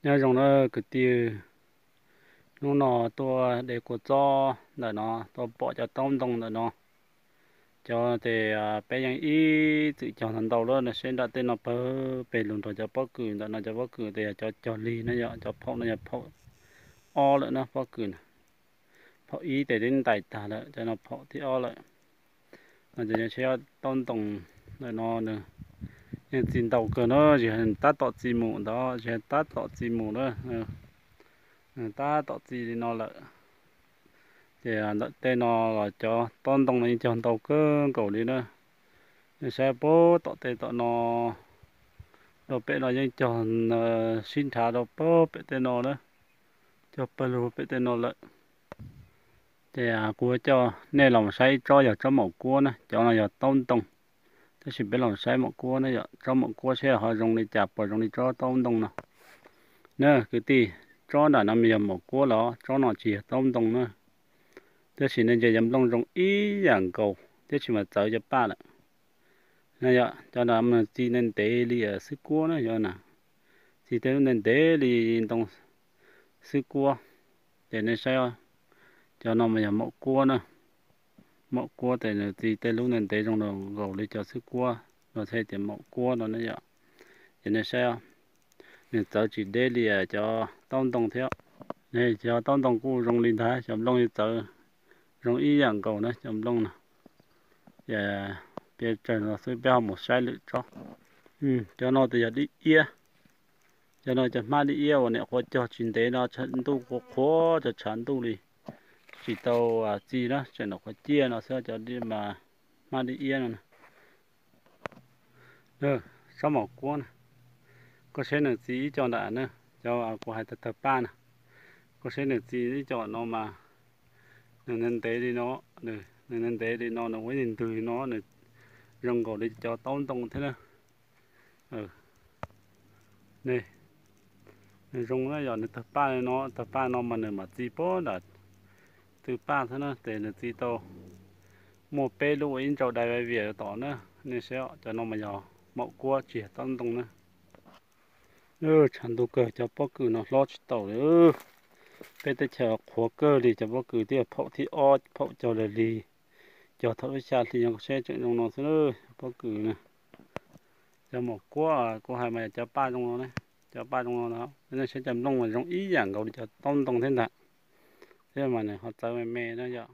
Nyob zoo na kwv tij, hnub no tuaj de kua txob ntawm no, tuaj pom cov taub ntoo ntawm no. Cov tes peb yeej ib txwm cog ntau ntau lawm no, seb nram tej no pawg peg lug nrog cov pob kws ntawm no, cov pob kws tes yog cov cog lig no, yog cov phaum no yog phaum ob lawm na pob kws na. Phaum ib tes twb ntais tag lawm, cov no phaum thib ob lawm. No ces seb taub ntoo ntawm no nws yeej txi ntau kawg no, tsis tab tom txi mus ntawd, tsis tab tom txi mus na, tab tom txi li no lawm. Ces ntawm tej no los cov taub ntoo no yeej cog ntau kawg nkaus li na. Nej saib puag tom tej tom no rau pem no yeej cog sib nrhav rau puag pem tej no na, cog pawg lug pem tej no lawm. Ces kuv coj nej los saib ib tsob yog tsob maum kuab na, cov no yog taub ntoo. Tab sis peb los saib maum kuab na, yog tsob maum kuab seb ho zoo li cas, puas zoo li tsob taub ntoo no. Na kwv tij, tsob nram no mas yog maum kuab los tsob no tsis yog taub ntoo na. Tab sis nej ntsia cov nplooj zoo ib yam nkaus, tiam sis mas txawv cov paj lawm. Yog cov no mas txi ntev ntev li xwb kuab na, yog na, txi tej lub ntev ntev li ntoo xwb kuab. Ces nej saib, cov no mas yog maum kuab na. Maum kuab ces nws txi tej lub ntev ntev zoo nkaus li cov xwb kuab, los thiaj tias maum kuab no na yom. Ces nej saib, nws txawv tsis deb li cov taub ntoo thiab. Cov taub ntoo kuj zoo li ntawd, cov nplooj txawv zoo ib yam nkaus na cov nplooj no. Ces peb tsaws no xwb, peb ho mus saib lwm tsob. Cov no tes yog dib iab. Cov no cov hmab dib iab uas nyuam qhuav cog tsis ntev no, ntuj qhuav qhuav, cov tshav ntuj li tsis tau txi na, tseem nyuam qhuav ciaj no xwb, cov hmab dib iab no. Tsob maum kuab na, koj saib nws txi ib co nram na, cov kuv hais tawg tawg paj na, koj saib nws txi ib co no mas nws ntev ntev li no, nws ntev ntev li no, nws ua ib ntwg no, nws zoo nkaus li cov taub ntoo thiab na. Nws zoo na, yog nws tawg paj li no, tawg paj no mas nws mam txi puag nram tw paj thiab na, ces nws txi tau muaj peb lub ua ib ntsau dai vaj viam tom na. Nej saib, cov no mas yog maum kuab tsis yog taub ntoo na. Tshav ntuj kawg, cov pob kws no hlob tsis tau li. Peb teb chaws qhuav kawg li, cov pob kws twb yog phaum thib ob, phaum cog lig lig, cog thaum lub xya hli no, koj saib tseem zoo no xwb, pob kws na. Cov maum kuab kuv hais mas yog cov paj zoo no, cov paj zoo no, nej saib cov nplooj mas zoo ib yam nkaus li cov taub ntoo thiab ntag, thiab mas nws ho txawv me me na yom.